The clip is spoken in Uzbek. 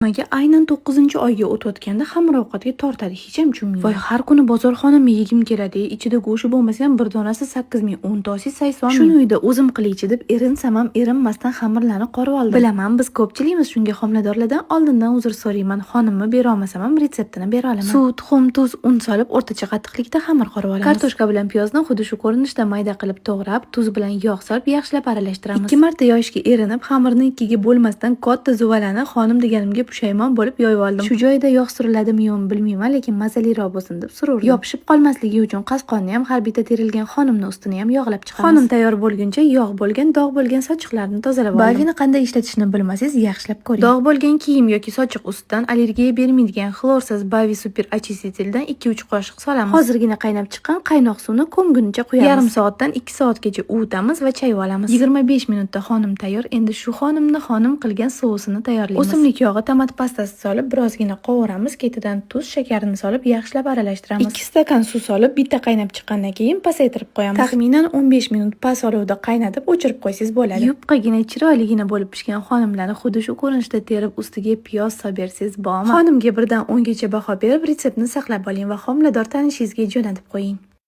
Nimaga aynan 9-oyga o'tayotganda xamir ovqatga tortadi, hecham tushunmayman. Voy, har kuni bozor xonimni yegim keladi. Ichida go'shti bo'lmasa ham bir donasi 8000, 10 tasi 80 ming. Shuni uyda o'zim qilaychi deb erinsam ham erinmasdan xamirlarni qorib oldim. Bilaman, biz ko'pchiligimiz shunga homiladorlardan oldindan uzr so'rayman. Xonimni bera olmasam ham retseptini bera olaman. Suv, tuxum, tuz, un solib, o'rtacha qattiqlikda xamir qorib olamiz. Kartoshka bilan piyozni xuddi shu ko'rinishda mayda qilib to'g'rab, tuz bilan yog' solib, yaxshilab aralashtiramiz. Ikki marta yoyishga erinib, xamirni ikkiga bo'lmasdan katta zuvalani xonim deganimga pushaymon bo'lib yoyib oldim. Shu joyida yog' suriladimi, yo'qmi bilmayman, lekin mazaliroq bo'lsin deb sururdim. Yopishib qolmasligi uchun qasqonni ham, har bitta terilgan xonimni ustini ham yog'lab chiqamiz. Xonim tayyor bo'lguncha yog' bo'lgan, dog' bo'lgan sochiqlarni tozalab oldim. Bavini qanday ishlatishni bilmasangiz, yaxshilab ko'ring. Dog' bo'lgan kiyim yoki sochiq ustidan allergiya bermaydigan xlorsiz Bavi Super очиститель dan 2-3 qoshiq solamiz. Hozirgina qaynab chiqqan qaynoq suvni ko'mgunicha quyamiz. Yarim soatdan 2 soatgacha uvitamiz va chayib olamiz. 25 minutda xonim tayyor. Endi shu xonimni xonim qilgan sousini tayyorlaymiz. O'simlik yog'i, tomat pastasi solib, birozgina qovuramiz. Ketidan tuz, shakarini solib, yaxshilab aralashtiramiz. 2 stakan suv solib, bitta qaynab chiqqandan keyin pasaytirib qo'yamiz. Taxminan 15 minut past olovda qaynatib, o'chirib qo'ysangiz bo'ladi. Yupqagina, chiroyligina bo'lib pishgan xonimlarni xuddi shu ko'rinishda terib, ustiga piyoz solib bersangiz bormi? Xonimga 1 dan 10 gacha baho berib, retseptni saqlab oling va homilador tanishingizga jo'natib qo'ying.